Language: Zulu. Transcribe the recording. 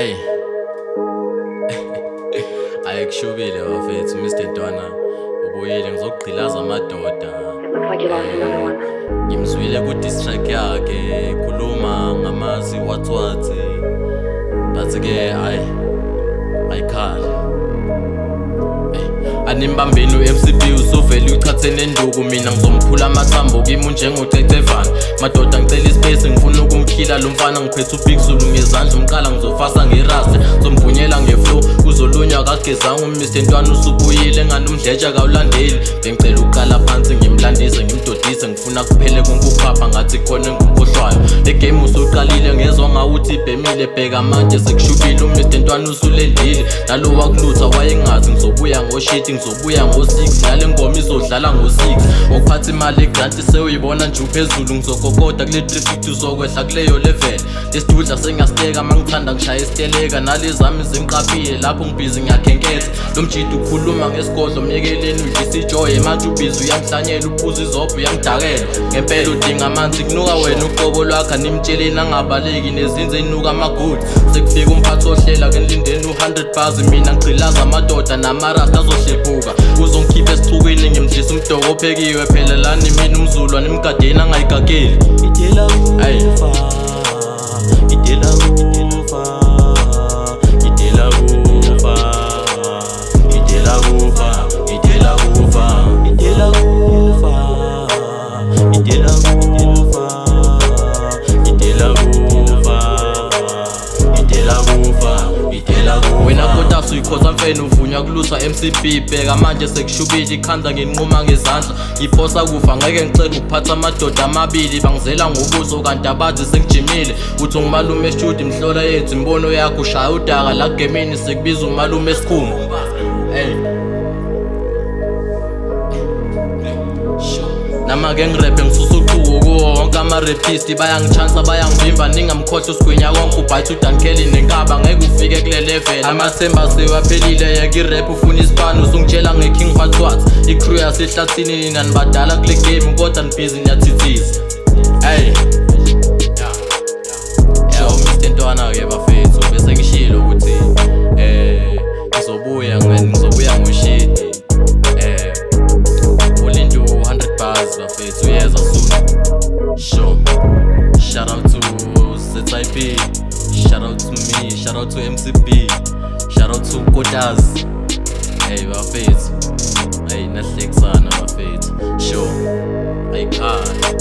Hey. Ayikushubile bafethu, Mr Ntwana ubuyile, ngizokugqilaza amadoda. It looks like you lost another one. Ngimzwile ku diss track yakhe khuluma ngamazi watswatsi. But ke ay ayikhali. Animbambeni u-MCB usuvele uchathe nenduku, mina ngizomphula amathambo kimi njengocecevana. Madoda ngicela ispace, ngifuna ukumkhila lo mfana, ngiphethe uBig Zulu ngezandla, umqala ngizofasa ngerasta, ngizomvunyela ngeflow, uzolunywa kagezanga uMr Ntwana usubuyile, engani umdletshe kawulandeli. Bengicela ukuqala phansi ngimlandise ngimdodise, ngifuna kuphele konke ukuphapha ngathi khona engikukhohlwayo. Le game usuqalile ngezwa ngawuthi ibhemile, bheka manje sekushubile uMr Ntwana usulendile. Nalo wakulutha wayengazi ngizobuya ngoshiti, ngizobuya ngo-6, nale ngoma izodlala ngo-6. Ngokuphatha imali egranti sewuyibona nje uphezulu, ngizogogoda kule 350 uzokwehla kuleyo level. Lesidudla sengiyasiteka mangithanda ngishaya isiteleka, nalezami zingiqaphile lapho ngibhizi ngiyakhenketha. Lo mjidi ukhuluma ngesigodlo myekeleni udlisa ijoye, manje ubhizi uyamhlanyela uphuza izobho uyamdakela. Ngempela udinga amanzi kunuka wena uqobo lwakho, animtsheleni angabaleki nezinze inuka amagudi. Sekufika umphathi ohlela ke nilindeni u-100 bars, mina ngigqilaza amadoda namarasta azohlephuka. Uzongikhipha esixukwini ngimdlisa umdoko ophekiwe, phela lani mina umZulu animgadeni angayigageli. Idela Hey. kufa, idela kufa, idela kufa, idela kufa, idela kufa, idela kufa, idela kufa, idela kufa, idela kufa, idela kufa. Wena kotasi uyikhoza mfene uvunywa kuluswa MCB, bheka manje sekushubile ikhanda nginquma ngezandla, ngiphosa kufa ngeke ngicela ukuphatha amadoda amabili, bangizela ngobuso kanti abazi sengijimile. Uthi ungumalume esitudio imhlola yethu imbono yakho ushaya udaka la gemini sekubiza umalume esikhumba. Hey. Nama-ke ngirephe ngisusa uchuku kuwo wonke ama-rapist, bayangichansa bayangivimba, ningamkhohlwa usigwinya konke ubhayitha udankeli nenkaba, ngeke ufike kule level. Amathemba sewaphelile yeka irep ufuna isipani, usungitshela nge-king watswats, i-crew yasehlathini nina nibadala kule game kodwa nibhizi niyathithiza. Hey. Yo, Mr Ntwana-ke bafethu, bese ngishilo ukuthi ngizobuya ngizobuya ngoshidi. Ulinde u-100 bars bafethu, uyeza soon. Sure. Shout out to ZIP, shout out to me, shout out to MCB, shout out to Kotas. Hey bafethu. Hey nahlekisana bafethu. Sure. Ayikhali.